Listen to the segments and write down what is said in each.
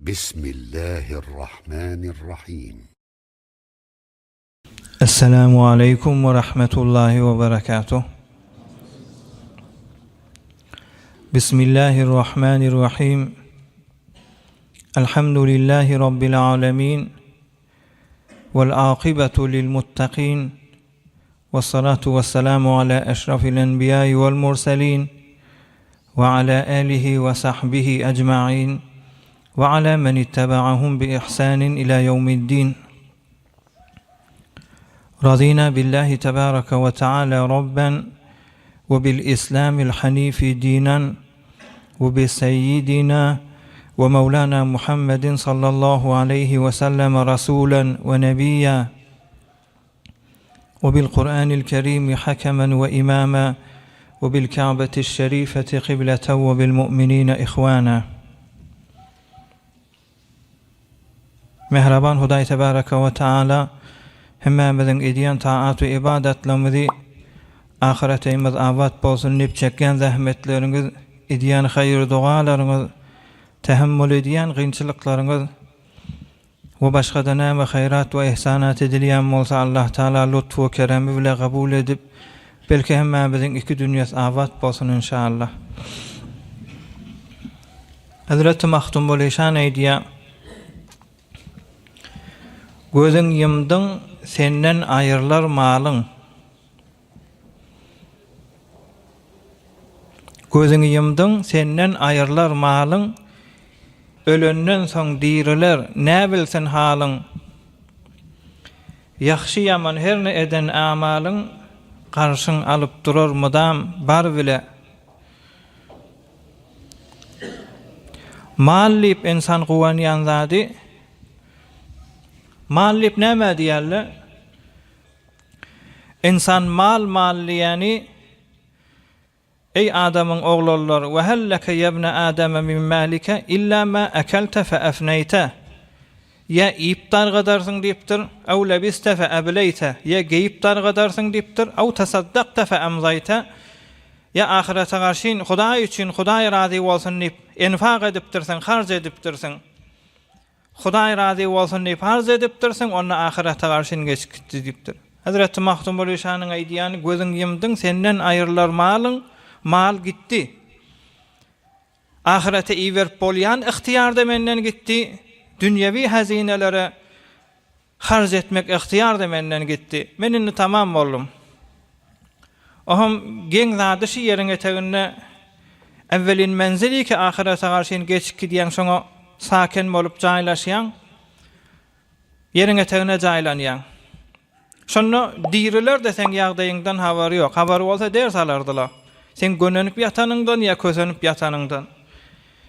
Bismillahirrahmanirrahim. Esselamu aleýkum we rahmetullahi we berekatuh. Bismillahirrahmanirrahim. Elhamdülillahi Rabbil alemin. Vel akibatu lil muttaqin. Ve salatu ve selamu ala eşrafil enbiyai vel murselin. Ve ala alihi ve sahbihi ecma'in. Ve ala men ittebaahum bi ihsanin ila yevmiddin. رضينا بالله تبارك وتعالى ربا وبالإسلام الحنيف دينا وبسيدنا ومولانا محمد صلى الله عليه وسلم رسولا ونبيا وبالقرآن الكريم حكما وإماما وبالكعبة الشريفة قبلة وبالمؤمنين إخوانا Mähriban Hudaý Tebaraka we Taala hemmämiziň edýän taat we ybadatlarymyzy ahyretimiz abat bolsun diýip çekýän zähmetleriňiz, edýän haýyr-dogalaryňyz, tähemmül edýän kynçylyklaryňyz we başga-da näme haýrat we ihsanat edilýän bolsa Allah Taala lutf we keremi bile gabul edip, belki hemmämiziň iki dünýesi abat bolsun inşallah. Hezreti Magtymguly şan aýdýar, Gözüň ýumduň, senden aýrylar malyň. Gözüňi ýumduň, senden aýrylar malyň, Ölenden soň diriler, nä bilsin halyň. Ýagşy-ýaman her ne eden amalyň, Garşyň alyp durar mydam bar bile. Mal diýip ynsan guwanýan zady Mal diýip nämä diýerler? Ynsan mal mal diýýäni Eý adamyň oglanlary we hel leke ýebne adama min malike illa ma ekelte fe efneýte Ýa iýip dargadarsyň diýipdir, ew lebiste fe ebleýte ýa geýip dargadarsyň diýipdir, ew tasaddakte fe emzaýte Ýa ahyrete garşyn Hudaý üçin Hudaý razy bolsun diýip enfak edipdirsiň, harç edipdirsiň. Hudaý razy bolsun diýip harç edipdirsiň, onda ahyrete garşyn geçip gitdi diýipdir. Hezreti Magtymguly şanyň aýdýany gözüň ýumduň senden aýrylar malyň, mal gitdi. Ahyrete iberip bolýan ygtyýar-da menden gitdi, dünýewi hazynelere Harç etmek ygtyýar-da menden gitdi. Men indi tamam boldum. Oham geň zady şu ýeriň eteginde Äwwelin menziliki ahyrete garşyn geçip gidýäň şoňa saken bolup jaýlaşýaň. Ýeriň etegine jaýlanýaň. Şonda diriler-de seň ýagdaýyňdan habary ýok. Habary bolsa ders alardylar. Seň gönenip ýatanyňdan ýa kösenip ýatanyňdan.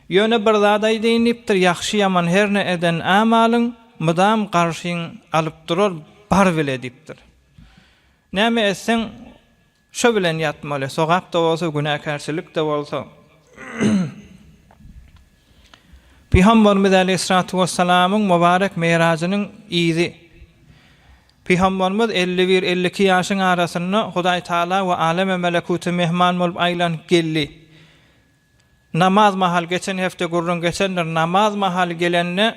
Ýöne bir zat aýdaýyn diýipdir, ýagşy-ýaman her ne eden amalyň mydam garşyň alyp durar bar bile diýipdir. Näme etseň, şo bilen ýatmaly, sogap-da bolsa, günäkärçilik-de bolsa. Pygamberimiz aleýhissalatu wessalamyň mübarek Mirajynyň yzy. Pygamberimiz 51, 52 ýaşyň arasynda Hudaý Taala we aleme melekuta mehman bolup aýlanyp geldi. Namaz mahaly geçen hepde gürrüň geçendir namaz mahaly gelende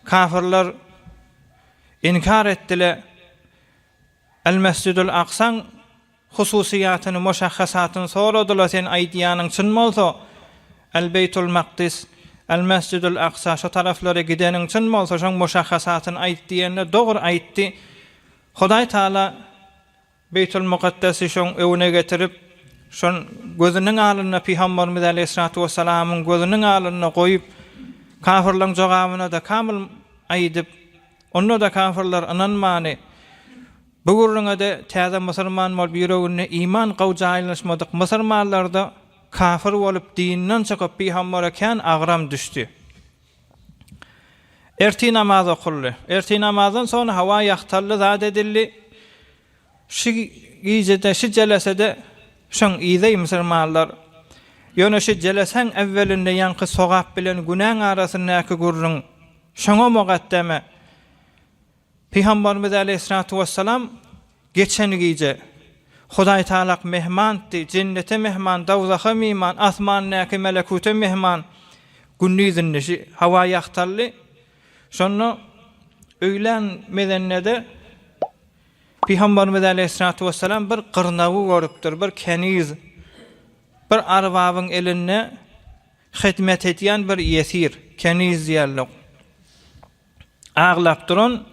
kafirler inkar etdile El Mesjidül Aksaň hususyýatyny muşahhasatyny soradylar sen aýdýanyň çyn bolsa El Beýtul Makdis El Mesjidül Aksa şo taraflara gideniň çyn bolsa şoň muşahhasatyny aýt diýende dogry aýtdy Hudaý Taala Beýtul Mukaddesi şoň öwüne getirip, şon gözüniň alynda Pygamberimiz aleýhissalatu wessalamyň gözüniň alynda goýup, kafirleň jogabyna-da kamyl aýdyp, onda-da kafirler ynanmany, bu gürrüňe-de täze musulman bolup ýüreginde iman gowy jaýlaşmadyk musulmanlar-da kafir bolup dinden çykyp Pygambere kän agram düşdi. Ertir namaz okuldy. Ertir namazdan soň hawa ýagtaldy, zat edildi. Şu gijede, şu jelesede şoň yzy musulmanlar. Ýöne şu jelesäň äwwelinde ýaňky sogap bilen günäň arasyndaky gürrüň şoňa mugaddeme. Pygamberimiz aleýhissalatu wessalam geçen gije Hudaý Tagalak mehmantdy, jennete mehman, dowzaha miman, asmandäki melekute mehman. Gündiz indi şi hawa ýagtaldy. Şonda öýlän mezennede Pygamberimiz aleýhissalatu wessalam bir gyrnagy görüpdir, bir keniz, bir arbabyň elinde hyzmat edýän bir ýesir, keniz diýerler. Aglap duran,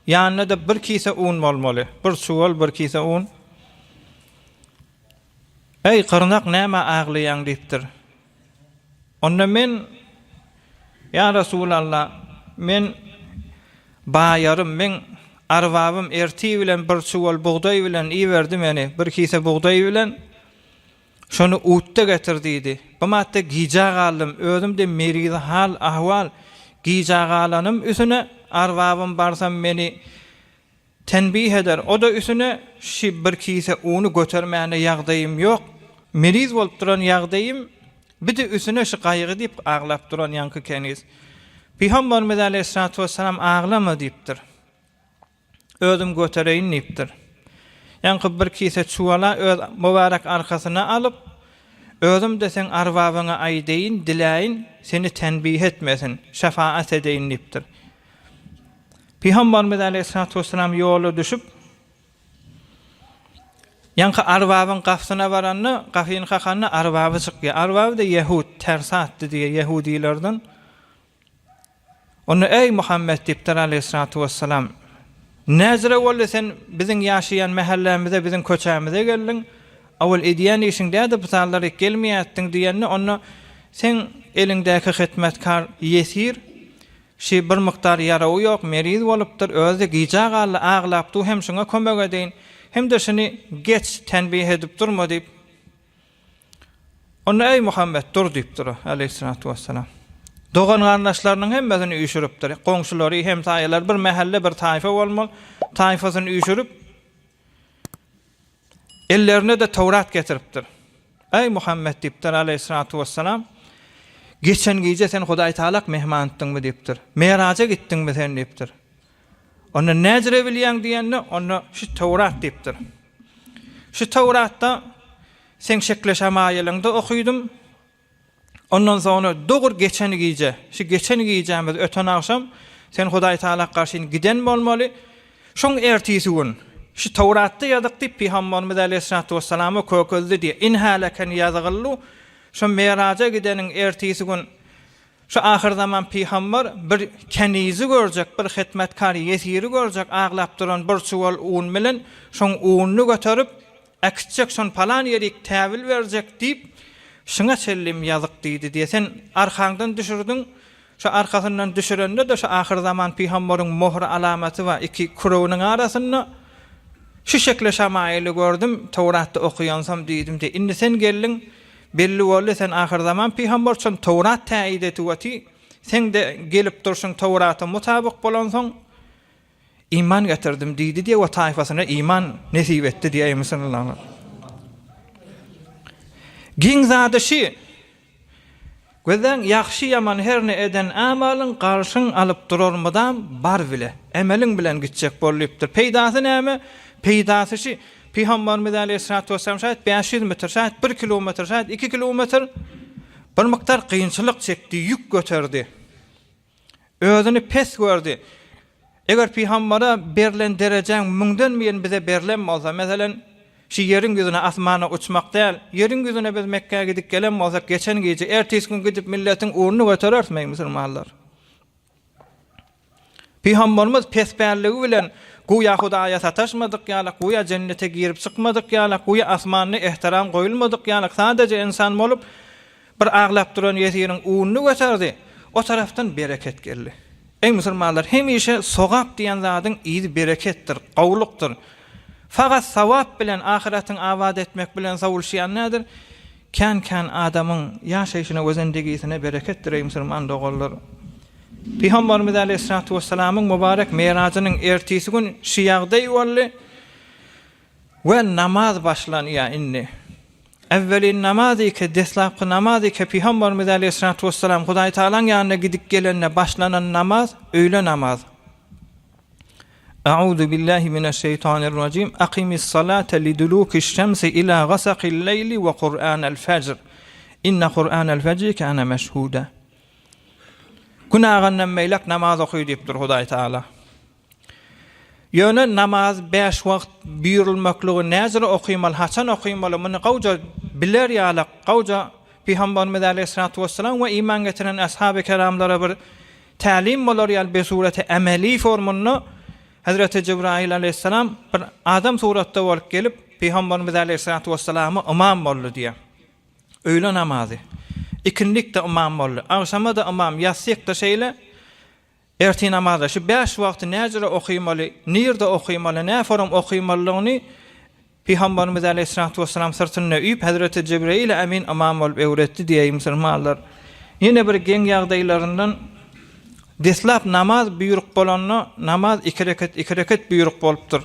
ýanynda-da bir kise un bolmaly. Bir çuwal, bir kise un. Eý, gyrnak, nämä aglaýaň diýipdir. Onda men, Ýa Resulallah, men baýarym, meň arbabym ertir bilen bir çuwal bugdaý bilen iberdi meni, bir kise bugdaý bilen, şony utda getir diýdi. Bu matda gijä galdym, özüm-de meriz hal, ahwal, gijä galanym üsüne arbabym barsam meni Tenbih eder, o-da üsüne şi bir kise uny götermäne ýagdaýym ýok, meriz bolup duran ýagdaýym, bir-de üsüne şi gaýgy diýip aglap duran ýaňky keniz. Pygamberimiz aleýhissalatu wessalam aglama diýipdir. Özüm götereýin diýipdir. Ýaňky bir kise çuwala öz mübärek arkasyna alyp, Özüm-de seň arbabyňa aýdaýyn, diläýin, seni tenbih etmesin, şefaat edeýin diýipdir. Pygamberimiz aleýhissalatu wessalam ýola düşüp, ýaňky arbabyň gapysyna baranda, gapyny kakanda arbaby çykýar. Arbaby-da ýehud, tersatdy diýýär, ýehudylardan. Onda eý Muhammet diýipdir aleýhissalatu wessalam, Näzire boldy sen biziň ýaşaýan mähellämize, biziň köçämize geldiň. Owal edýän işiň däde bu taýlaryk gelmeýärdiň diýende, onda seň eliňdäki hytmetkar ýesir Şi bir mukdar ýarawy ýok, meriz bolupdyr, özi-de gijä galdy, aglap dur, hem şuňa kömek edeýin, hem-de şuny geç, tenbih edip durma diýip. Onda eý Muhammet, dur diýipdir, aleýhissalatu wessalam. Dogan-garyndaşlarynyň hemmesini üýşüripdir, goňşulary, hemsaýalary, bir mähelle, bir taýfa bolmaly, taýfasyny üýşürip, Ellerine-de Töwrat getiripdir. Eý, Muhammet diýipdir, aleýhissalatu wessalam, geçen gije sen Hudaý Tagalak mehmanytdyňmy diýipdir. Meraja gitdiňmi sen diýipdir. Onda näjire bilýäň diýende, onda şu Töwrat diýipdir. Şu Töwratda seň şekli-şemaýylyňda okydym, Ondan soňra dogry geçen gije, şu geçen gijämiz öten agşam sen Hudaý Tagala garşy giden bolmaly. Şoň ertisi gün şu Towratda ýazyk diýip Pygamberimiz aleýhissalatu wessalama kökezdi diýip, inhäleken ýazygyllu, şo Meraja gideniň ertisi gün şu ahyrzaman pygamber bir kenizi görjek, bir hytmetkar ýesiri görjek, aglap duran bir çuwal un bilen şoň ununy göterip, Äkitjek şony palan ýerik täwil berjek diýip, şuňa çenlim ýazyk diýdi diýe. Sen arkaňdan düşürdiň, şo arkasyndan düşürende-de şo ahyrzaman pygambaryň mohry alamaty bar iki kürewiniň arasynda. Şu şekli şamaýyly gördüm, Töwratda okaýansam diýdim diýe. Indi sen geldiň, belli boldy sen ahyrzaman pygambar, şony Töwrat täýit etip oty. Seň-de gelip durşuň Töwrata mutabyk bolansoň, Iman getirdim diýdi diýe we taýfasyna iman nesip etdi diýe eý musulmanlar. Giň zady şi, Gözläň ýagşy ýaman her ne eden amalyň garşyň alyp durar mydam bar bile. Emeliň bilen gitjek bol diýipdir. Peýdasy näme? Peýdasy şi, Pygamberimiz aleýhissalatu wessalam şaýat 500 metr, şaýat 1 kilometr, şaýat 2 kilometr bir mukdar kynçylyk çekdi, ýük göterdi. Özüni pes gördi. Eger pygambere berlen derejäň müňden birini bize berlen bolsa, meselem, şu ýeriň ýüzüne, asmana uçmak däl, ýeriň ýüzüne biz Mekgä gidip gelen bolsak, geçen gije, ertesi gün gidip milletiň ugruny götereris, meý musulmanlar. Pygamberimiz pespälligi bilen guýa Hudaýa sataşmadyk ýalak, guýa jennete girip çykmadyk ýalak, guýa asmanda ehtiram goýulmadyk ýalak, sadaja ynsan bolup, Bir aglap duran ýesiriň ununy göterdi, o tarapdan bereket geldi. Eý musulmanlar, hemişe sogap diýen zadyň yzy bereketdir, gowulykdyr. Fagat sawap bilen ahyratyňy abat etmek bilen sowulşýan nädir? Kän-kän adamyň ýaşaýşyna we zendegisine bereketdir eý musulman doganlar. Pygamberimiz aleýhissalatu wessalamyň mübarek merajynyň ertesi gün şu ýagdaý boldy we namaz başlanýar indi. Äwwelin namaz ike, deslapky namaz ike Pygamberimiz aleýhissalatu wessalam Hudaý Tagalaň ýanyna gidip gelende başlanan namaz öýle namaz. A'uzu billahi mineşşeýtanirrajim. Akimis salate lidulukiş şemsi ila gasakil leýli we Kur'anel fejr. Inne Kur'anel fejri kana meşhuda. Gün agandan beýläk namaz oky diýipdir Hudaý Taala. Ýöne namaz bäş wagt buýrulmaklygy näzire okymaly, haçan okymaly muny gowja biler ýalak, gowja Pygamberimiz aleýhissalatu wessalam we iman getiren ashaby keramlara bir tälim bolar ýaly bir sureti emeli formunda Hezreti Jibrail aleýhissalam bir adam suratda bolup gelip Pygamberimiz aleýhissalatu wessalama ymam boldy diýýär. Öýle namazy. Ikindik-de ymam boldy. Agşama-da ymam, ýassyk-da şeýle. Ertir namazda şu bäş wagty näjüre okymaly, nirde okymaly, näforum okymalydygyny Pygamberimiz aleýhissalatu wessalam syrtynda üýüp, Hezreti Jibreýil Emin ymam bolup öwretdi diýeý musulmanlar. Ýene bir geň ýagdaýlaryndan deslap namaz buýruk bolanda namaz iki reket iki reket buýruk bolupdyr.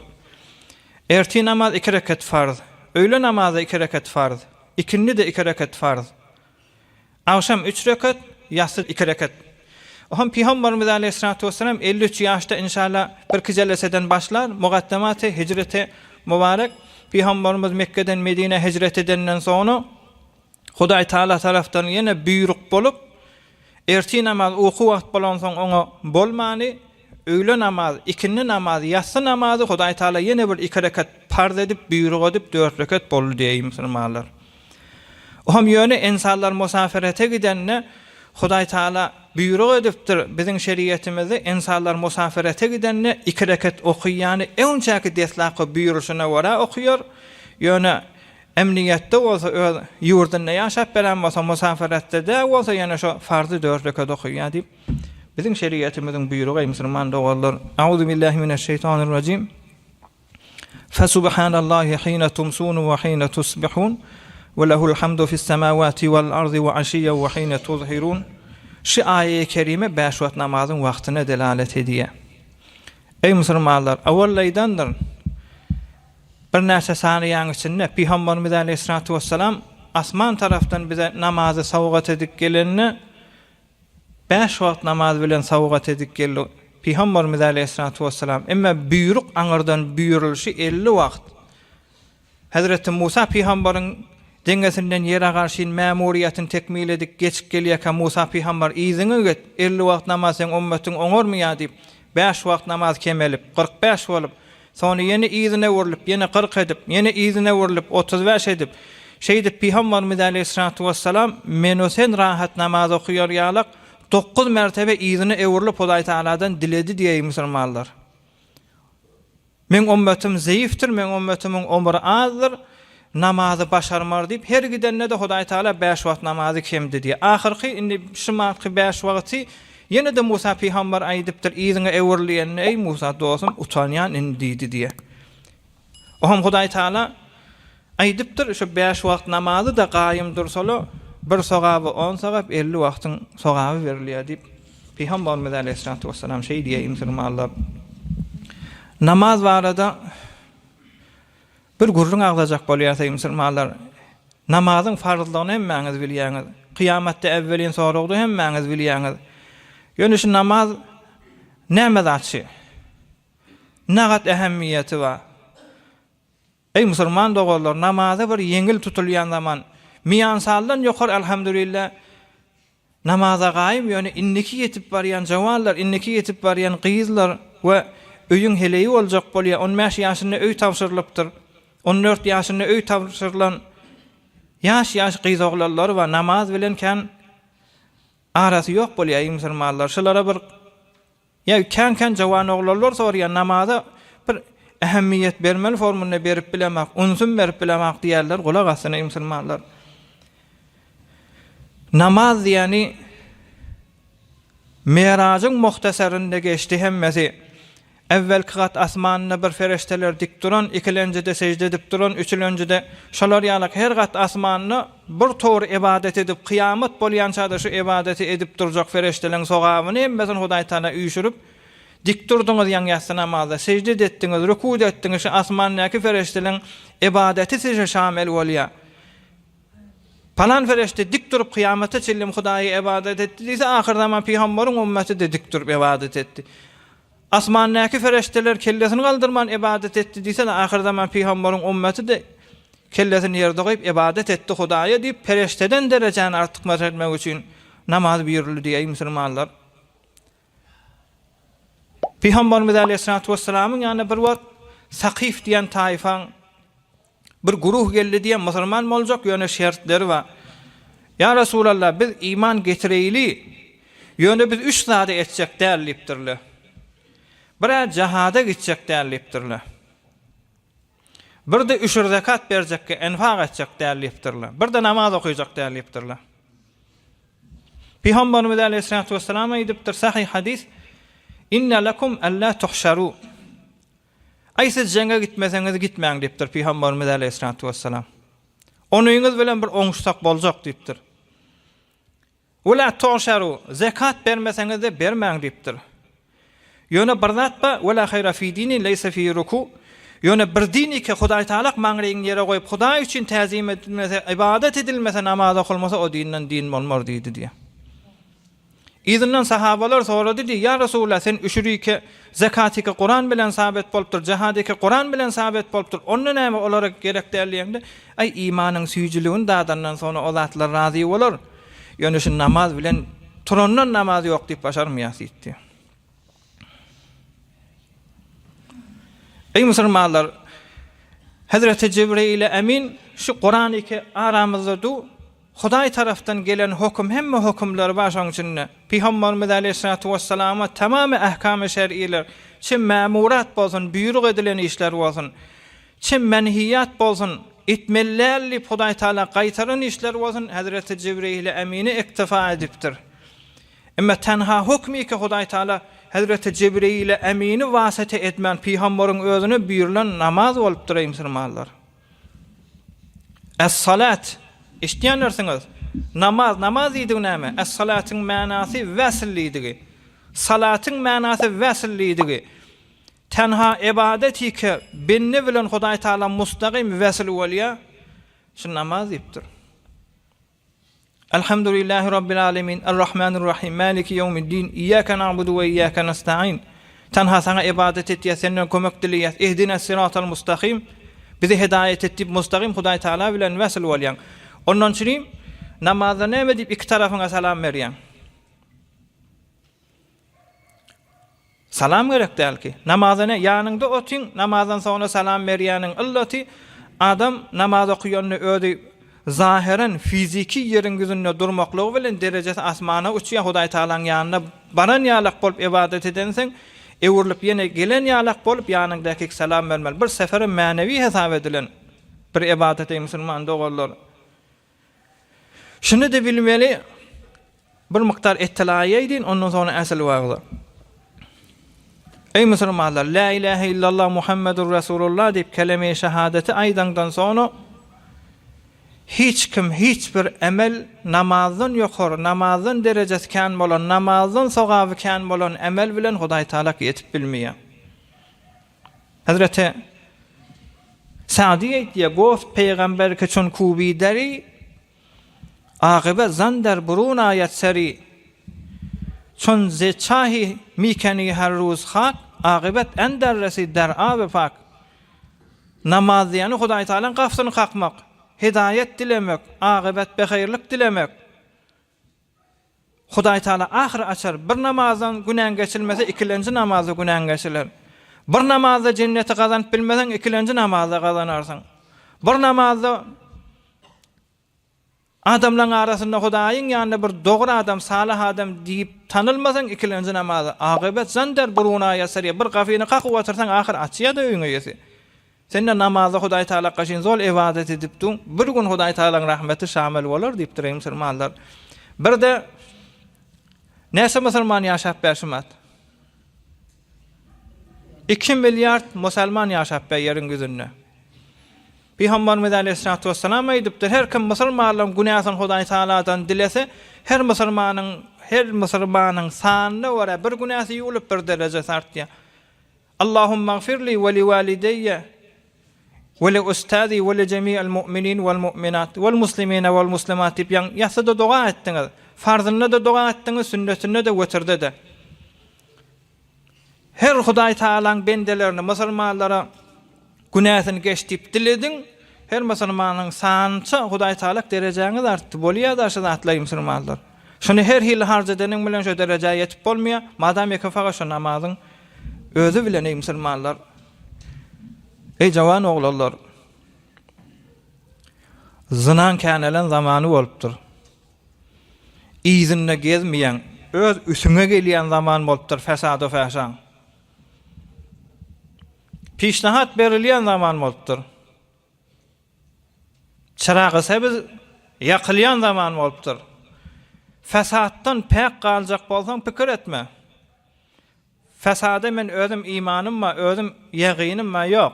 Ertir namaz iki reket farz, öýle namazy iki reket farz, ikindi-de iki reket farz. Agşam üç rekat, ýassy iki rekat. Ohm Pygamberimiz aleýhissalatu wessalam 53 ýaşda inşallah birki jeleseden başlar, mugaddematy hijreti mubarek Pygamberimiz Mekgeden Medinä hijret edenden soňra Hudaý Taala tarapdan ýene buýruk bolup, ertir namaz uky wagt bolansoň oňa bolmany, öýle namaz, ikindi namaz, ýassy namazy Hudaý Taala ýene bir iki rekat parz edip, buýruk edip dört rekat boldy diýeýin musulmanlar. Ohm ýöne ensarlar musaferete gidende Hudaý Taala buýruk edipdir, biziň şeriýetimizde ensarlar musaferete gidende iki reket okyýany öňçäki deslapky buýruşyna görä okyýar, ýöne emniýetde bolsa öz ýurdunda ýaşap beren bolsa musaferetde däl bolsa ýene şo farzy dört reket okyýar diýip biziň şeriýetimiziň buýrugy eý musulman doganlar. Auzubillahi mineşşeýtanirrajim. Fesubhanallahi hine tumsun we hine tusbihun we lehul hamdu fis semawati wal ardy we aşiyyen we hine tuzhirun. Şu aýaýy kerime bäş wagt namazyň wagtyna delalet edýär. Eý musulmanlar, awallaydandyr birnäçe saniýäň içinde Pygamberimiz aleýhissalatu wessalam asman tarapdan bize namazy sowgat edip gelende Bäş wagt namaz bilen sowgat edip geldi Pygamberimiz aleýhissalatu wessalam. Emma buýruk aňyrdan buýrulyşy 50 wagt. Hezreti Musa pygamberiň deňesinden ýere garşyn mämuriýetini tekmil edip geçip gelýärkä Musa pygamber yzyňa git, 50 wagt namaz seň ümmetiň oňarmyýar diýip, bäş wagt namaz kemelip, 45 bolup, Soňra ýene yzyna öwrülip, ýene 40 edip, ýene yzyna öwrülip, 35 edip, şeýdip Pygamberimiz aleýhissalatu wessalam men-u-sen rahat namaz okaýar ýalak, dokuz mertebe yzyna öwrülip Hudaý Tagaladan diledi diýeý musulmanlar. Meň ümmetim zeýifdir, meň ümmetimiň ömri azdyr, namazy başarmar diýip, her gidende-de Hudaý Tagala bäş wagt namazy kemdi diýýär. Ahyrky indi şumatky bäş wagty ýene-de Musa pygamber aýdypdyr, yzyňa öwrül diýende, Eý Musa dostum, utanýan indi diýdi diýýär. Oňam Hudaý Tagala aýdypdyr, şu bäş wagt namazy-da gaýym dursala, bir sogaby on sogap, 50 wagtyň sogaby berilýär diýip, Pygamberimiz aleýhissalatu wessalam şeý diýýär, musulmanlar. Namaz barada Bir gürrüň agzajak bolýas eý musulmanlar. Namazyň farzlygyny hemmäňiz bilýäňiz. Kyýamatda äwwelin soragdy hemmäňiz bilýäňiz. Ýöne şu namaz näme zat şi? Nagat ähemmiýeti bar. Eý musulman doganlar namaza bir ýeňil tutulýan zaman. Miýansaldan ýokary alhamdulillah Namaza gaýym ýöne indiki ýetip barýan jowanlar, indiki ýetip barýan gyzlar we öýüň heleýi boljak bolýar, on bäş ýaşynda öý tabşyrylypdyr, on dört ýaşynda öý tabşyrylan ýaş-ýaş gyz-oglanlar bar, namaz bilen kän arasy ýok bolýar eý musulmanlar, şulara bir Ýa kän-kän jowan oglanlar soraýar, namaza bir ähemmiýet bermeli formunda berip bilemak, ünsüm berip bilemak diýýärler, gulak asyn eý musulmanlar. Namaz diýeni Merajyň muhtasarynda geçdi hemmesi. Äwwelki gat asmanda bir fereşteler dik duran, ikilenjide sejde edip duran, üçülenjide şolar ýalak her gat asmanda Bir tor ybadat edip, kyýamat bolýança-da şu ybadaty edip durjak fereşteleň sogabyny hemmesini Hudaý Taala üýşürip, Dik durduňyz ýaňy ýassy namazda, sejde-de etdiňiz, ruku-da etdiňiz, şu asmandaky fereşteleň ybadaty size şamel bolýar. Palan fereşte dik durup kyýamata çenli Hudaýa ybadat etdi diýse, ahyrzaman pygambaryň ümmeti-de dik durup ybadat etdi. Asmandaky fereşteler kellesini galdyrman ybadat etdi diýse-de, ahyrzaman pygambaryň ümmeti-de kellesini ýerde goýup ybadat etdi Hudaýa diýip, pereşteden derejäni artykmaç etmek üçin namaz buýruldy diýeý musulmanlar. Pygamberimiz aleýhissalatu wessalamyň ýanyna bir wagt Sakyf diýen taýfaň bir guruh geldi diýen musulman boljak, ýöne şertleri bar. Ýa Resulallah, biz iman getireýli, ýöne biz üç zady etjek däl diýipdirler. Bir-ä jahada gitjek däl diýipdirler. Bir-de üşür zekat berjekge, enfak etjek däl diýipdirler. Bir-de namaz okyjak däl diýipdirler. Pygamberimiz aleýhissalatu wessalam aýdypdyr, sahyh hadys, Inne lekum alla tuhşaru. Aý siz jeňe gitmeseňiz gitmäň diýipdir Pygamberimiz aleýhissalatu wessalam. Onyňyz bilen bir oňuşsak boljak diýipdir. Ve la tuhşaru, zekat bermeseňiz-de bermäň diýipdir. Ýöne bir zat bar, Ve la haýra fi dinin leýse fihi ruku. Ýöne bir din ike Hudaý Tagalak maňryňy ýere goýup Hudaý üçin täzim edilmese, ybadat edilmese, namaz okalmasa o dinden din bolmar diýdi diýýär. Yzyndan sahabalar sorady diýýär, Ýa Resulallah sen üşürike, zekatike Kuran bilen sabit bolupdyr, jihadike Kuran bilen sabit bolupdyr, onda näme olara gerek däl diýeňde, Aý imanyň süýjüligini dadandan soňra o zatlar razy bolar. Ýöne şu namaz bilen turandan namaz ýok diýip başarmaýas diýipdi. Eý musulmanlar, Hezreti Jibreýile Emin şu Kurany ki aramyzda du, Hudaý tarapdan gelen höküm hemme hökümleri bar şoň içinde. Pygamberimiz Aleýhissalatu wessalama tamamy ahkamy şer'iler, çi mämurat bolsun, buýruk edilen işler bolsun, Çi menhiýat bolsun, etmeli däl diýip Hudaý Tagala gaýtaran işler bolsun, Hezreti Jibreýile Emine iktifa edipdir. Emma tenha hökmi ki Hudaý Tagala Hezreti Jibreýile Emini wasete etmän pygambaryň özüne buýrulan namaz bolupdyr eý musulmanlar. Es-salat eşitýändirsiňiz. Namaz, namaz diýdigi näme? Es-salatyň manasy wesl diýdigi. Salatyň manasy wesl diýdigi. Tenha ybadat ki bende bilen Hudaý Taala mustagym wesl bolýar, şu namaz diýipdir. Elhamdülillahi Rabbil alemin, Errahmanirrahim, Maliki ýewmiddin, Iyyake na'budu we iyyake nesta'in. Tenha saňa ybadat etýäs, senden kömek dileýäs. Ihdines siratal mustahim. Bizi hidaýat et diýip mustagym Hudaý Taala bilen wesl bolýaň. Ondan çürim namazda näme diýip iki tarapyňa salam berýäň? Salam gerek däl ki. Namaza ne ýanyňda otyň, namazdan soňra salam berýäniň yllaty adam namaz okaýanda özi zahyran fiziki ýeriň ýüzünde durmaklygy bilen derejesi asmana uçýar Hudaý Tagalaň ýanyna baran ýalak bolup ybadat edenseň öwrülip ýene gelen ýalak bolup ýanyňdakik salam bermeli bir sefere mänewi hesap edilen bir ybadat eý musulman doganlar. Şuny-da bilmeli, bir mukdar ettilaýaýdyn, ondan soňra äsel wagza. Eý musulmanlar, la ilahe illallah Muhammedur Resulullah diýip keleme-i şehadeti aýdaňdan soňra hiç kim hiç bir emel namazdan ýokary, namazdan derejesi kän bolan, namazdan sogaby kän bolan emel bilen Hudaý Tagalak ýetip bilmeýär. Hezreti Sa'dy aýtýar, Goft pygamber ki çun kubi deri, Agybe zan der burun aýat seri, Çun ze çahi mikeni her ruz hak, Agybet en der resi der aby pak. Namaz diýeni Hudaý Tagalaň gapysyny kakmak, hidaýat dilemek, agybet behaýyrlyk dilemek. Hudaý Taala ahyry açar. Bir namazdan günäň geçilmese, ikilenji namazda günäň geçiler. Bir namazda jenneti gazanyp bilmeseň, ikilenji namazda gazanarsyň. Bir namazda adamlaryň arasynda Hudaýyň ýanynda bir dogry adam, salyh adam diýip tanylmasaň, ikilenji namazda akybet zan der buruna ýasarýar. Bir gapyny kakyp otursaň, ahyr açýar-da öýüň eýesi. Sen-de namazda Hudaý Tagala gaşyn zol ybadat edip duň, bir gün Hudaý Tagalaň rahmeti şamil bolar diýipdir eý musulmanlar. Bir-de näçe musulman ýaşap bär şumat? 2 milliard musulman ýaşap bär ýeriň ýüzünde. Pygamberimiz Aleyhissalatu vesselam aýdypdyr, her kim musulmanlaryň günäsini Hudaý Tagaladan dilese, her musulmanyň her musulmanyň sanyna görä bir günäsi ýuwlup bir derejesi artýar. Allahumagfirli we li walideýe we li ustazi we li jemi'il mu'minin wal mu'minat wal muslimine wal muslimat diýip ýaň ýassyda doga etdiňiz. Farzynda-da doga etdiňiz, sünnetinde-de, wetirde-de. Her Hudaý Tagalaň bendelerini, musulmanlara günäsini geç diýip dilediň. Her musulmanyň sanyça Hudaý Tagalak derejäňiz artdy. Bolýa-da şu zatlar musulmanlar. Şuny her hili harç edeniň bilen şo derejä ýetip bolmaýar. Madam ýeke fakat şo namazyň. özi bilen eý musulmanlar. Eý jawan oglanlar. Zynaň känelen zamany bolupdyr. Yzynda gezmeýäň, öz üsüňe gelýän zaman bolupdyr fesado-fäşaň. Pişnahat berilýän zaman bolupdyr. Çyragy sebiz ýakylýan zaman bolupdyr. Fesatdan päk galjak bolsaň pikir etme. Fesada men özüm imanym bar, özüm ýagynym bar, ýok.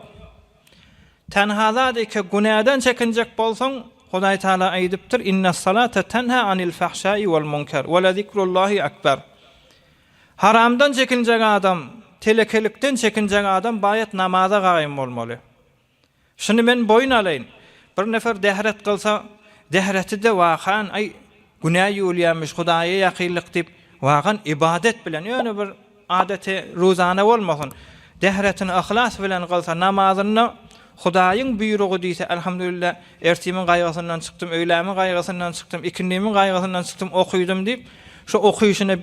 Tenha zat eke günäden çekinjek bolsaň, Hudaý Taala aýdypdyr, Innes-salate tenha anil fahşai wal munker, we lezikrullahi ekber. Haramdan çekinjek adam, telekelikden çekinjek adam baýat namaza gaýym bolmaly. Şuny men boýun alaýyn. Bir nefer dehret kylsa, dehreti-de wakan, aý, günä ýuwulýarmyş, Hudaýa ýakynlyk diýip, wakan ybadat bilen, ýöne bir adaty ruzana bolmasyn, dehretini yhlas bilen kylsa, namazyny Hudaýyň buýrugy diýse, Elhamdülillah, ertimiň gaýgysyndan çykdym, öýlämiň gaýgysyndan çykdym, ikindimiň gaýgysyndan çykdym, okydym diýip, şu okyşyna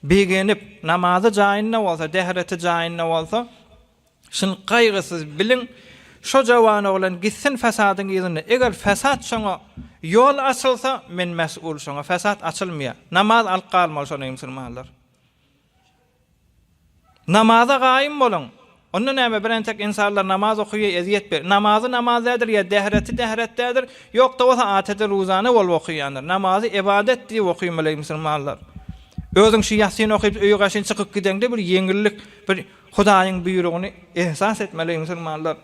begenip, namazy jaýynda bolsa, dehreti jaýynda bolsa, Şuny gaýgysyz biliň, şo jawan oglan gitsin fesadyň yzynda, eger fesat şoňa ýol açylsa, men mes'ul şoňa, fesat açylmaýar. Namaz alyp galmaly şony musulmanlar. Namaza gaýym boluň. Onda näme bir entek insanlar namaz okaýar, ezýet ber. Namazy namaz däldir ýa dähreti dähret däldir. Ýok-da bolsa atede ruzana bolup okaýandyr. Namazy ybadat diýip okymaly musulmanlar. Özüň şu ýasyn okyp öýe gaşyn çykyp gideňde bir ýeňillik, bir Hudaýyň buýrugyny ehsas etmeli musulmanlar.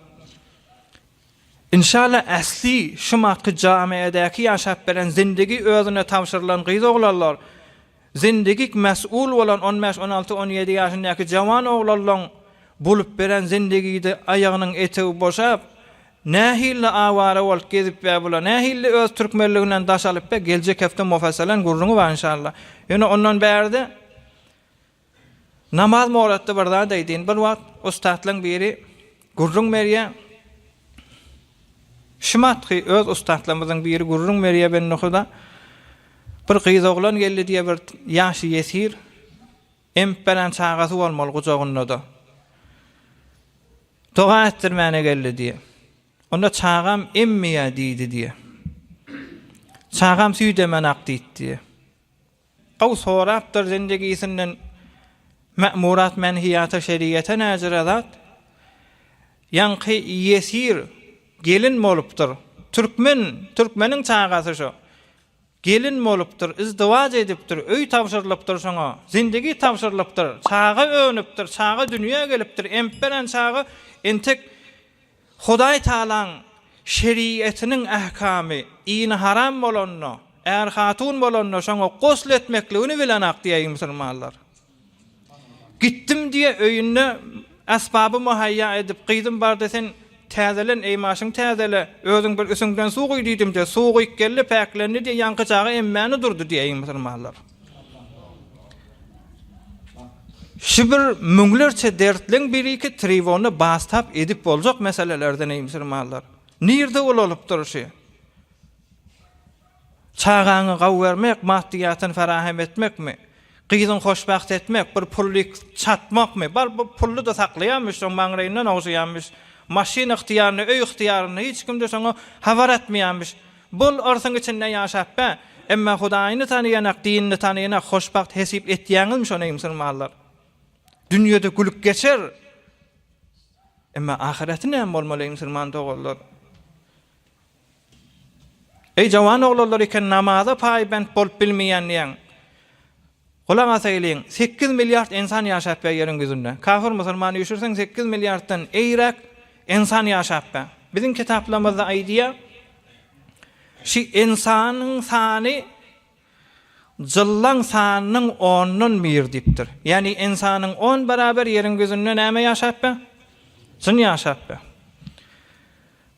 Inşallah ähli şu matky jamiadäki ýaşap beren zindigi özüne tabşyrylan gyz oglanlar, zindigik mes'ul bolan on bäş, on alty, on ýedi ýaşyndaky jawan oglanlaň bolup beren zindigide aýagynyň etegi boşap, nähilli awara bolup gezip bä bular, nähilli öz türkmenliginden daş alyp bä, geljek hepde mofessalan gürrüňi bar inşallah. Ýöne ondan bärde Namaz moratda bir zat aýdyn. Bir wagt ussatlaň biri gürrüň berýär. Şumatky öz ussatlarymyzyň biri gürrüň berýär bendehuda. Bir gyz oglan geldi diýýär, bir ýaşy ýesir. Emip beren çagasy bolmaly gujagynda-da. Doga etdirmäne geldi diýýär. Onda çagam emmeýär diýdi diýýär. Çagam süýt emenak diýdi diýýär. Gowy sorapdyr zindigisinden Mämurat menhiýata şeriýete näjüre zat? Ýaňky ýesir gelin bolupdyr. Türkmen, türkmeniň çagasy şo. Gelin bolupdyr, izdiwaç edipdir, öý tabşyrylypdyr şoňa, zindigi tabşyrylypdyr, çaga önüpdir, çaga dünýä gelipdir, emip beren çaga entek Hudaý Tagalaň şeriatiniň ähkamy ini haram bolanda, är-hatun bolanda şoňa gusl etmekligini bilenak diýäýiň musulmanlar. Gitdim diýe öýünde esbaby muhaýýa edip gyzym bardy sen täzelen eýmaşyň täzele özüň bir üsüňden suw guý diýdim diýe suw guýup geldi päklendi diýe ýaňky çaga emmäni durdy diýäýiň musulmanlar. Şu bir müňlerçe dertleň biriki tribunda bastap edip boljak meselelerden eý musulmanlar. Nirde ulalypdyr şu? Çagaňy gaw bermek, maddyýatyny ferahem etmekmi? Gyzyň hoşbagt etmek, bir pully çatmakmy? Bar bu pully-da saklaýarmyş, soň maňlaýyndan ogşaýarmyş. Maşyn ygtyýarynda, öý ygtyýarynda, hiç kim-de şoňa habar etmeýärmiş. Bol yrsyň içinde ýaşap bä, emma Hudaýyny tanyýanak, dinini tanyýanak hoşbagt hesip etýäňizmi şony eý musulmanlar? Dünýede gülüp geçer. Emma ahyreti näme bolmaly eý musulman doganlar? Eý jawan oglanlar eken namaza paýbent bolup bilmeýän diýäň. Gulak asaýlyň, sekiz milliard ynsan ýaşap bä ýeriň ýüzünde. Kafir musulman üýşürseň sekiz milliarddan eýräk ynsan ýaşap bä. Biziň kitaplarymyzda aýdýar, şi ynsanyň sany jyllaň sanynyň ondan bir diýipdir. Ýagny ynsanyň on barabar ýeriň ýüzünde näme ýaşap bä? Jyn ýaşap bä.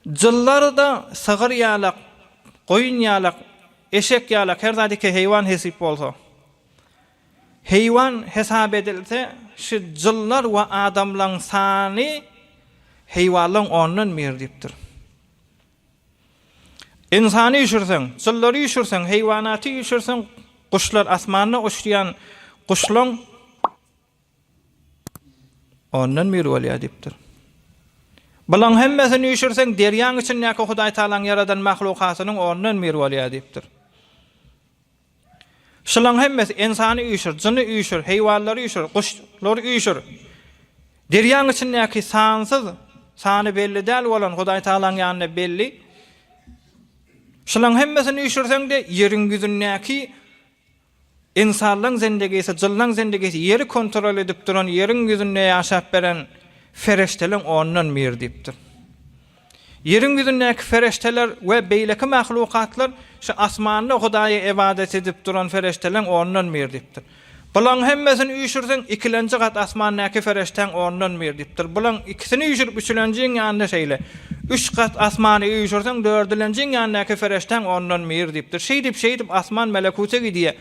Jyllar-da sygyr ýalak, goýun ýalak, Eşek ýalak her zat iki heýwan hesip bolsa. Heýwan hesap edilse, şu jynlar we adamlaň sany heýwanlaň ondan bir diýipdir. Ynsany üýşürseň, jynlary üýşürseň, heýwanaty üýşürseň, guşlar asmanda uçýan guşlaň. Ondan biri bolýar diýipdir. Bulaň hemmesini üýşürseň, derýaň içindäki Hudaý Tagalaň ýaradan mahlukatynyň ondan biri bolýar diýipdir. Şulaň hemmesi, ynsany üýşür, jyny üýşür, heýwanlary üýşür, guşlary üýşür. Derýaň içindäki sansyz, sany belli däl bolan Hudaý Tagalaň ýanynda belli. Şulaň hemmesini üýşürseň-de, ýeriň ýüzündäki Ynsanlaň zendegisi, jynlaň zendegisi ýeri kontrol edip duran, ýeriň ýüzünde ýaşap beren fereşteleň ondan biri diýipdir. Ýeriň ýüzündäki fereşteler we beýleki mahlukatlar şu asmanda Hudaýa ybadat edip duran fereşteleň ondan biri diýipdir. Bulaň hemmesini üýşürseň, ikilenji gat asmandaky fereştäň ondan biri diýipdir. Bulaň ikisini üýşürip üçülenjiň ýanynda şeýle. Üç gat asmany üýşürseň, dördülenjiň ýanyndaky fereştäň ondan biri diýipdir. Şeýdip, şeýdip asman melekuta gidýär.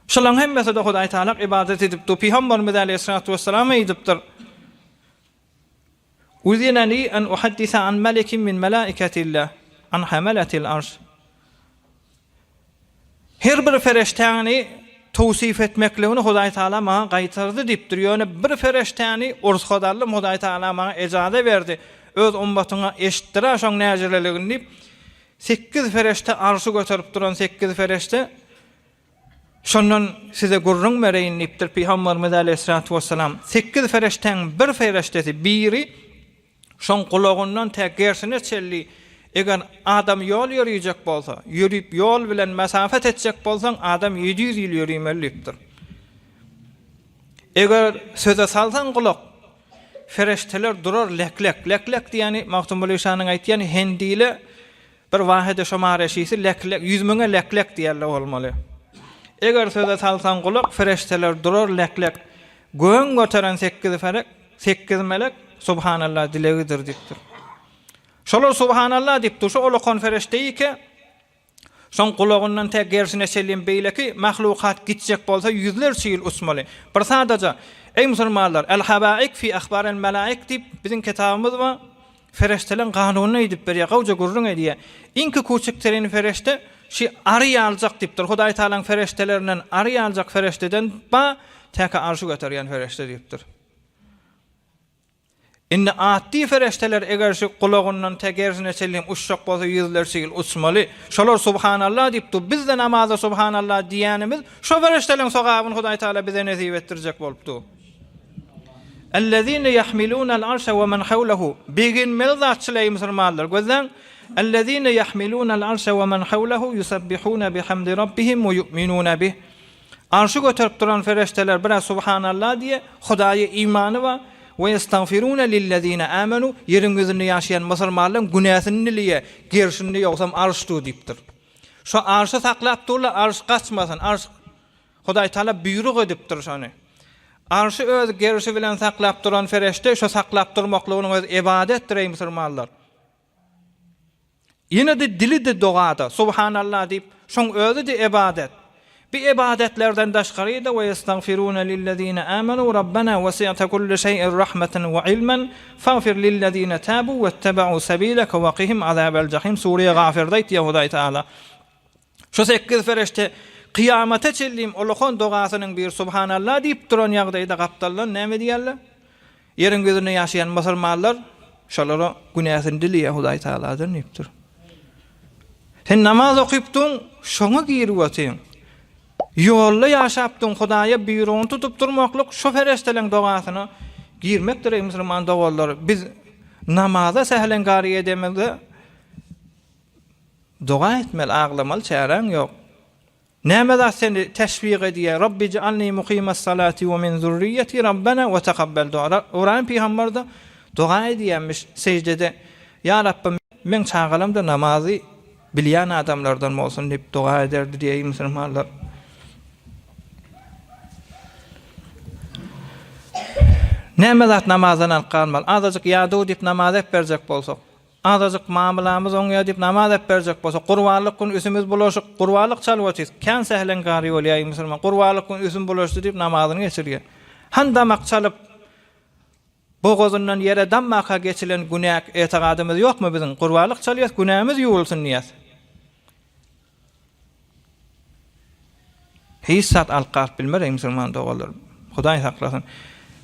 Şulaň hemmesi-de Hudaý Tagalak ybadat edip dur. Pygamberimiz aleýhissalatu wessalam aýdypdyr. Uzine li en uhaddise an melekin min melaiketillah, an hamalatil arş. Her bir fereştäni towsif etmekligini Hudaý Tagala maňa gaýtardy diýipdir. Ýöne bir fereştäni ursgat aldym, Hudaý Tagala maňa ejaza berdi. Öz ummatyňa eşitdir-ä şoň näjireligini diýip, sekiz fereşte arşy göterip duran sekiz fereşte Şondan size gürrüň bereýin diýipdir Pygamberimiz aleýhissalatu wessalam. Sekiz fereşdäň bir fereşdesi, biri şoň gulagyndan tä gerşine çenli eger adam ýol ýörüjek bolsa, ýörüp ýol bilen mesafet etjek bolsaň adam 700 ýyl ýörümeli diýipdir. Eger söze salsaň gulak, fereşdeler durar lek-lek. Lek-lek diýýäni Magtymguly şanyň aýtýany hendile Bir wahide şo mareşisi lek-lek, ýüzmüňe lek-lek diýerler bolmaly. Eger söze salsaň gulak, fereşteler durar lek-lek. Gögüň göteren sekiz ferek, sekiz melek, Subhanallah dilegidir diýipdir. Şolar Subhanallah diýip dur, şo olakan fereşteýike, şoň gulagyndan tä gerşine çenli beýleki mahlukat gitjek bolsa ýüzlerçe ýyl uçmaly. Bir sadaja, Eý musulmanlar, El-habaik fi ahbaril melaik diýip biziň kitabymyz bar. Fereşteleň kanunyny aýdyp berýär, gowja gürrüň edýär. Iňki kuçuk terin fereşte şi ary ýaljak diýipdir. Hudaý Tagalaň fereştelerinden ary ýaljak fereşteden ba täke arşy göterýän fereşte diýipdir. Indi atdy fereşteler eger şi gulagyndan tä gersine çenli uçjak bolsa ýüzlerçe ýyl uçmaly. Şolar Subhanallah diýip dur. Biz-de namazda Subhanallah diýýänimiz şo fereşteleň sogabyny Hudaý Tagala bize nesip etdirjek bolup dur. Ellezine ýahmilunal arşa we men hawlehu. Begenmeli zatçyl eý musulmanlar, gözläň. Ellezine ýahmilunal arşa we men hawlehu ýusabbihuna bihamdi rabbihim we ýu'minuna bih. Arşy göterip duran fereşteler bir-ä subhanallah diýe, Hudaýa imany bar, we ýestagfiruna lillezine amenu, ýeriň ýüzünde ýaşaýan musulmanlaryň günäsini dileýär, gerşinde ýogsam arş dur diýipdir. Şo arşy saklap durlar, arş gaçmasyn, arş Hudaý Taala buýruk edipdir şony. Arşy öz gerşi bilen saklap duran fereşte şo saklap durmaklygynyň özi ebadetdir eý musulmanlar. Ýene-de dili-de dogada, Subhanallah diýip, şoň özi-de ebadet. Bi ebadetlerden daşgary-da we ýestagfirune lillezine amenu Rabbena wesi'te kulli şeý'in rahmeten we ilmen fagfir lillezine tabu wettebe'u sebileke wekihim azabel jahim Sure Gafirde aýtýar Hudaý Taala. Şu sekiz fereşte kyýamata çenlim ulakan dogasynyň biri Subhanallah diýip duran ýagdaýda gapdaldan näme diýerler? Ýeriň ýüzünde ýaşaýan musulmanlar şolara günäsini dileýär Hudaý Tagaladan diýipdir. Sen namaz okypdyň, şoňa girip otyň. Ýolda ýaşapdyň, Hudaýa buýrugyny tutup durmaklyk şo fereşteleň dogasyna girmekdir eý musulman doganlar. Biz namaza sähleňkary edemizde Doga etmeli, aglamaly çäräň ýok. Näme zat seni teşwik edýär? Rabbi ij'alni mukimas-salati we min zürriýeti Rabbena we takabbel dua. Ybraýym pygamber-de doga edýärmiş seždede. Ýa Rabbym, meň çagalarym-da namazy bilýän adamlardan bolsun diýip doga ederdi diýeý musulmanlar. Näme zat namazdan alyp galmaly? Azajyk ýadaw diýip namaz epberjek bolsak. Azajyk mamlamyz oňýar diýip namaz äpberjek bolsak, gurbanlyk gün üsümiz bulaşyk, gurbanlyk çalyp otyrys. Kän sählen gary bolýar musulman. Gurbanlyk gün üsüm bulaşdy diýip namazyny geçirýär. Han damak çalyp, bogazyndan ýere dammaka geçilen günä etigadymyz ýokmy biziň? Gurbanlyk çalýas, günämiz ýuwulsyn diýýäs. Hiç zat alyp galyp bilmer eý musulman doganlar. Hudaý saklasyn.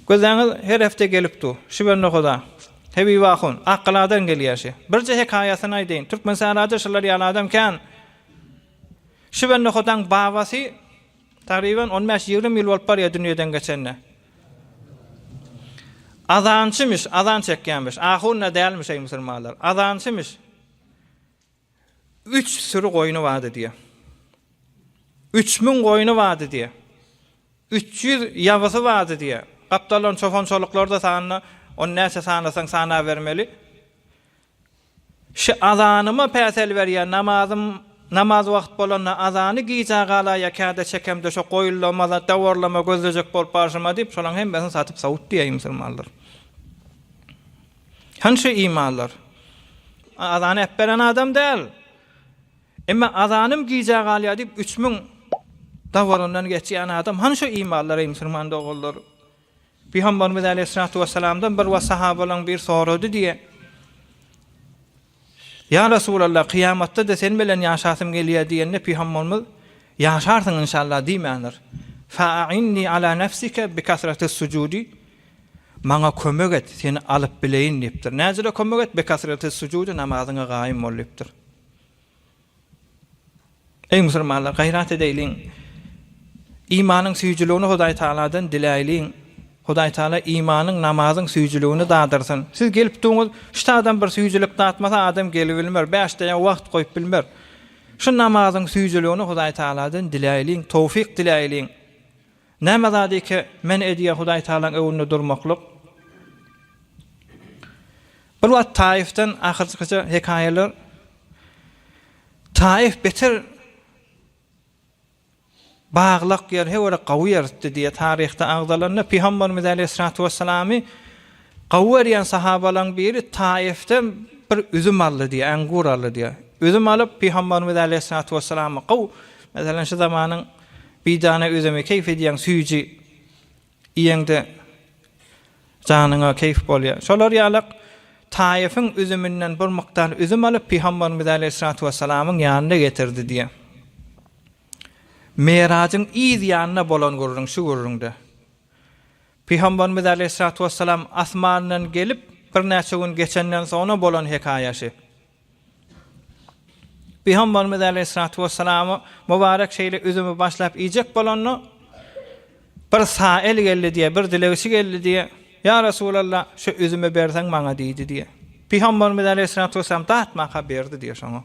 Gözläňiz her hepde gelip dur. Şibenli Huda. Hebib ahun. Akgaladan gelýär şi. Birje hekaýasyny aýdaýyn. Türkmensährada şular ýaly adam kän. Şibenli Hudaň babasy tagryban on bäş-ýigrimi ýyl bolup barýar dünýeden geçenine. Azançymyş, azan çekýänmiş. Ahun-da dälmiş eý musulmanlar. Azançymyş. Üç süri goýny bardy diýýär. 3000 goýny bardy diýýär. 300 ýabysy bardy diýýär. Gapdaldan çopan-çoluklar-da sanyna, ony näçe sanasaň sanabermeli. Şi azanyma päsel berýär, namazym, namaz wagt bolanda azany gijä galaýýar, käde çekemde şo goýunlama, dawarlama gözlejek bolup barşyma diýip, şolaň hemmesini satyp sawut diýýär musulmanlar. Hany şu imanlar? Azany äpberen adam däl. Emma azanym gijä galýar diýip 3000 dawarandan geçýän adam hany şu imanlar eý musulman doganlar? Pygamberimiz aleýhissalatu wessalamdan bir wagt sahabalaryň biri sorady diýe. Ýa Resulallah, kyýamatda-da sen bilen ýaşasym gelýär diýende Pygamberimiz Ýaşarsyň inşallah diýmändir. Fa'inni ala nefsike bi kasratis sujudi Maňa kömek et, seni alyp bileýin diýipdir. Näjele kömek et, bi kasratis sujudi namazyňa gaýym bol diýipdir. Eý musulmanlar, gaýrat edeýliň. Imanyň süýjüligini Hudaý Tagaladan diläýliň. Hudaý Tagala imanyň, namazyň süýjüligini dadyrsyn. Siz gelip duňyz, şu adam bir süýjülik datmasa adam gelibilmer, bäş deýe wagt goýup bilmer. Şu namazyň süýjüligini Hudaý Tagaladan diläýliň, towfyk diläýliň. Näme zady ki men edýä Hudaý Tagalaň öwünde durmaklyk? Bir wagt Taifden ahyrkyja hekaýalar Taif beter baglak ýer, hewere gawy ýerdi diýe taryhda agzalanda Pygamberimiz aleýhissalatu wessalamy gawy berýän sahabalaryň biri Taifden bir üzüm aldy diýe, angur aldy diýe. Üzüm alyp Pygamberimiz aleýhissalatu wessalama gawy, meselem şu zamanyň bidana üzümi keýf edýäň süýji Iýeňde janyňa keýf bolýar. Şolar ýalak Taýyfyň üzüminden bir mukdar üzüm alyp, Pygamberimiz aleýhissalatu wessalamyň ýanyna getirdi diýýär. Merajyň yz ýanynda bolan gürrüň şu gürrüňde. Pygamberimiz aleýhissalatu wessalam asmandan gelip, birnäçe gün geçenden soňra bolan hekaýa şi. Pygamberimiz aleýhissalatu wessalama mübarek şeýle üzümi başlap iýjek bolanda, bir sail geldi diýe, bir dilegçi geldi diýe, Ýa Resulallah, şu üzümi berseň maňa diýdi diýe. Pygamberimiz aleýhissalatu wessalam datmaka berdi diýe şoňa.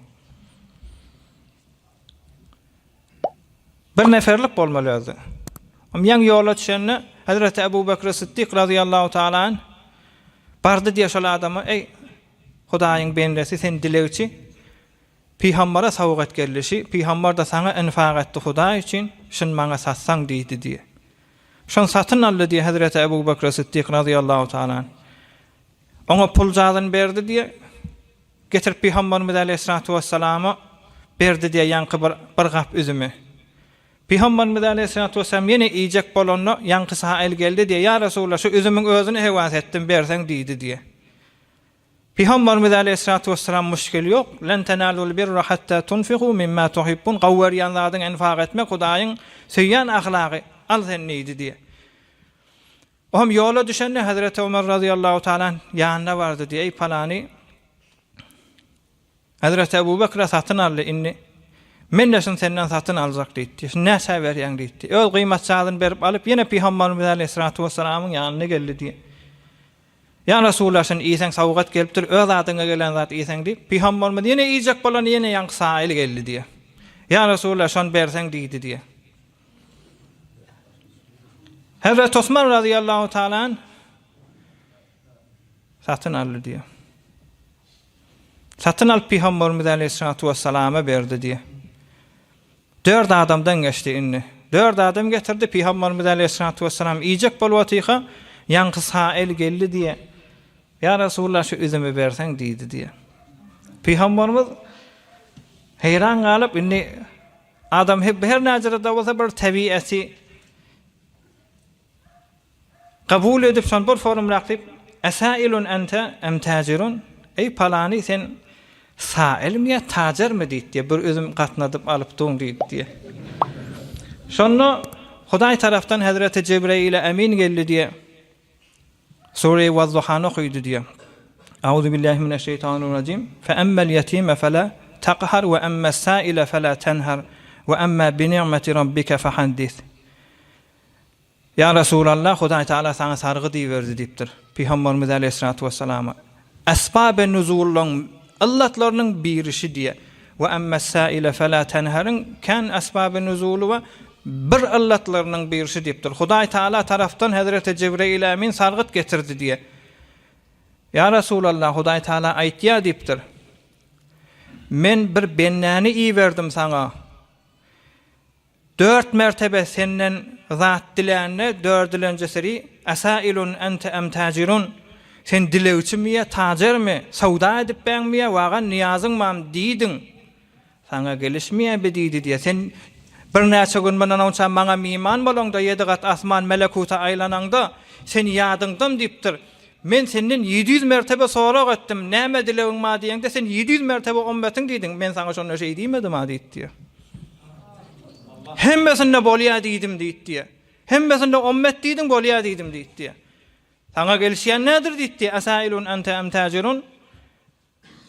Bir neferlik bolmaly özi. Om ýaň ýola düşende Hazreti Ebu Bekr Siddik razyýallahu taala anh bardy diýe şol adama, Eý, Hudaýyň bendesi sen dilegçi, Pygambara sowgat geldi şi, Pygambar-da saňa infak etdi Hudaý üçin, şuny maňa satsaň diýdi diýe. Şony satyn aldy diýe Hezreti Ebu Bekr Siddik razyýallahu taala anh. Oňa puljazyny berdi diýe, getirip Pygambarymyz aleýhissalatu wessalama berdi diýe ýaňky bir bir gap üzümi. Pygambarymyz aleýhissalatu wessalam ýene iýjek bolanda ýaňky sail geldi diýe, Ýa Resulallah şu üzümiň özüni hewas etdim berseň diýdi diýe. Pygamberimiz aleýhissalatu wessalam muşkil ýok, Len tenalul birra hatta tunfiku mimma tuhibbun, gowy görýän zadyňy infak etmek Hudaýyň söýýän ahlagy, al sen diýdi diýýär. O hem ýola düşende Hezreti Omar razyýallahu taala anh ýanyna bardy diýýär, Eý palany, Hezreti Ebu Bekre satyn aldy, indi men-de şuny senden satyn aljak diýdi. Şuny näçä berýäň diýdi. Öz gyýmat zadyny berip alyp, ýene Pygamberimiz aleýhissalatu wessalamyň ýanyna geldi diýýär. Ýa Resulallah şuny iýseň sowgat gelipdir, öz adyňa gelen zat iýseň diýip, Pygamberimiz ýene iýjek bolanda ýene ýaňky sail geldi diýýär. Ýa Resulallah şony berseň diýdi diýýär. Hazreti Osman razyýallahu taala anh satyn aldy diýýär. Satyn alyp Pygamberimiz aleýhissalatu wessalama berdi diýýär. Dört adamdan geçdi indi. Dört adam getirdi, Pygamberimiz aleýhissalatu wessalam iýjek bolup otyka, ýaňky sail geldi diýýär. Ýa Resulallah şu üzümi berseň diýdi diýýär. Pygamberimiz heýran galyp, indi adam her näjere-de bolsa bir tebiaty Kabul edip şony bir forumrak diýip, Esailun ente em täjirun? Eý palany sen sailmi ýa tajermi diýdi diýe, bir üzüm gatnadyp alyp duň diýdi diýe. Şonda Hudaý tarapdan Hezreti Jebreýile Emin geldi diýe. Sure-i Wazzuhany okydy diýýär. Auzubillahi mineşşeýtanirrajim. Fe emmel ýetime fela taqhar we emmes saile fela tenhar we emma bi ni'meti rabbike fehaddis. Ýa Resulallah, Hudaý Tagala saňa sargy diýiberdi diýipdir. Pygamberimiz aleýhissalatu wessalama. Esbabe nuzullaň yllatlarynyň biri şi diýýär. We emmes saile fela tenharyň kän esbabe nuzuly we bir yllatlarynyň biri şi diýipdir. Hudaý Tagala tarapdan Hezreti Jibreýil Emin sargyt getirdi diýýär. Ýa Resulallah, Hudaý Tagala aýtýar diýipdir. Men bir bendäni iberdim saňa. Dört mertebe senden zat dilände, dördülenjisiri, Esailun ente em tajirun, Sen dilegçimi ýa tajermi, söwda edip bäňmi ýa wagan nyýazyňmam diýdiň. Saňa gelişmeýär bi diýdi diýýär. Sen birnäçe gün mundan onça maňa miman bolaňda, ýedi gat asman melekuta aýlanaňda, sen ýadyňdam diýipdir. Men senden 700 mertebe sorag etdim, näme dilegiň bar diýeňde, sen 700 mertebe ommetiň diýdiň, men saňa şonda şeý diýmedim-a diýdi diýýär. Hemmesinde bolýar diýdim diýdi diýýär. Hemmesinde ommet diýdiň, bolýar diýdim diýdi diýýär. Saňa gelişýän nädir diýdi diýýär. Esailun ente em tajirun.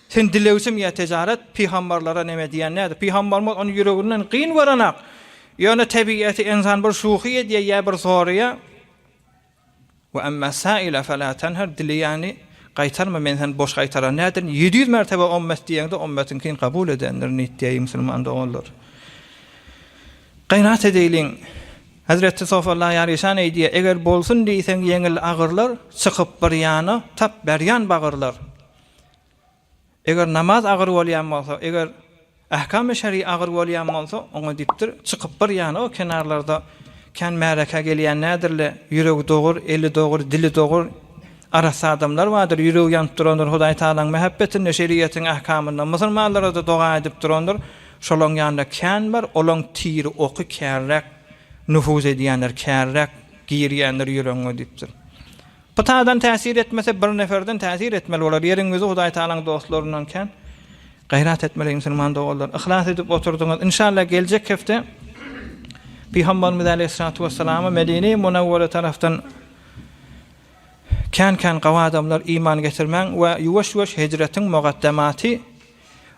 Sen dilegçimi ýa tejaret? Pygambarlara neme diýen nädir? Pygambarymyz ony ýüreginden gyn görenak. Ýöne tebigaty ynsan bir şuhy edýär ýa bir soraýar. We emma saile fela tenher dileýäni gaýtarma men seni boş gaýtaran nädirin? 700 mertebe ommet diýeňde ommetiňkini kabul edendirin diýýär musulman doganlar. Gaýrat edeýliň. Hezreti Sofalla Ýaryşan eýdýär, eger bolsun diýseň ýeňil agyrlar, çykyp bir ýana, tap berýän bagyrlar. Eger namaz agyr bolýan bolsa, eger ähkamy şeriý agyr bolýan bolsa, oňa diýipdir, çykyp bir ýana o kenarlarda kän märekä gelýän nädirle, ýüregi dogur, eli dogur, dili dogur, arassa adamlar bardyr, ýüregi ýanyp durandyr Hudaý Tagalaň mähebbetinde, şeriýetiň ähkamynda, musulmanlara-da doga edip durandyr, şolaň ýanynda kän bar, olaň tiri oky kärräk nüfuz edýändir, kärräk girýändir ýüregiňe diýipdir. Putadan täsir etmese bir neferden täsir etmeli bolar. Ýeriň ýüzi Hudaý Tagalaň dostlaryndan kän. Gaýrat etmeli musulman doganlar. Yhlas edip oturdyňyz. Inşallah geljek hepde Pygamberimiz Aleyhissalatu vesselama Medine-i Munawwara tarafdan kän-kän gawy adamlar iman getirmäň we ýuwaş-ýuwaş hijretiň mugaddematy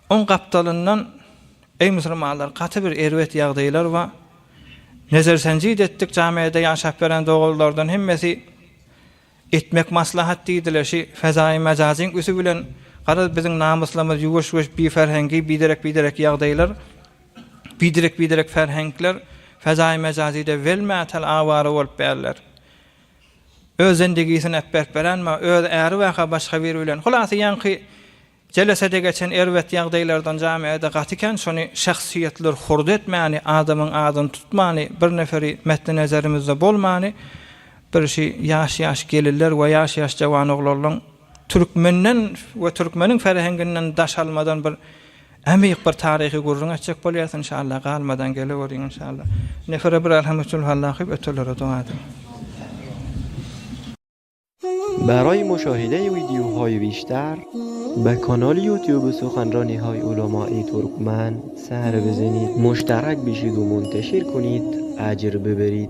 oň gapdalyndan eý musulmanlar gaty bir erbet ýagdaýlar bar. Nezer-senjit etdik jamiada ýaşap beren doganlardan hemmesi etmek maslahat diýdiler şi fezaýy mejazyň üsi bilen garaz biziň namyslarymyz ýuwaş-ýuwaş biferhengi biderek-biderek ýagdaýlar biderek-biderek ferhenkler fezaýy mejazyda welmätel awara bolup bärler. Öz zendigisini äpberip berenmi öz äri waka başga biri bilen hulasy ýaňky Jelesede geçen erbet ýagdaýlardan jamiada gaty kän şony şahsyýetler hurdy etmäni, adamyň adyny tutmany, bir neferi metni nezerimizde bolmany, bir şi ýaş ýaş gelinler we ýaş ýaş jawan oglanlaň türkmenden we türkmeniň ferhenginden daş almadan bir ämik bir taryhy gürrüň etjek bolýas inşallah galmadan geleweriň inşallah. Nefere bir alhamdulillah ötelere doga ediň. برای مشاهده ویدیوهای بیشتر به کانال یوتیوب سخنرانی های علمای ترکمن سر بزنید مشترک بشید و منتشر کنید اجر ببرید.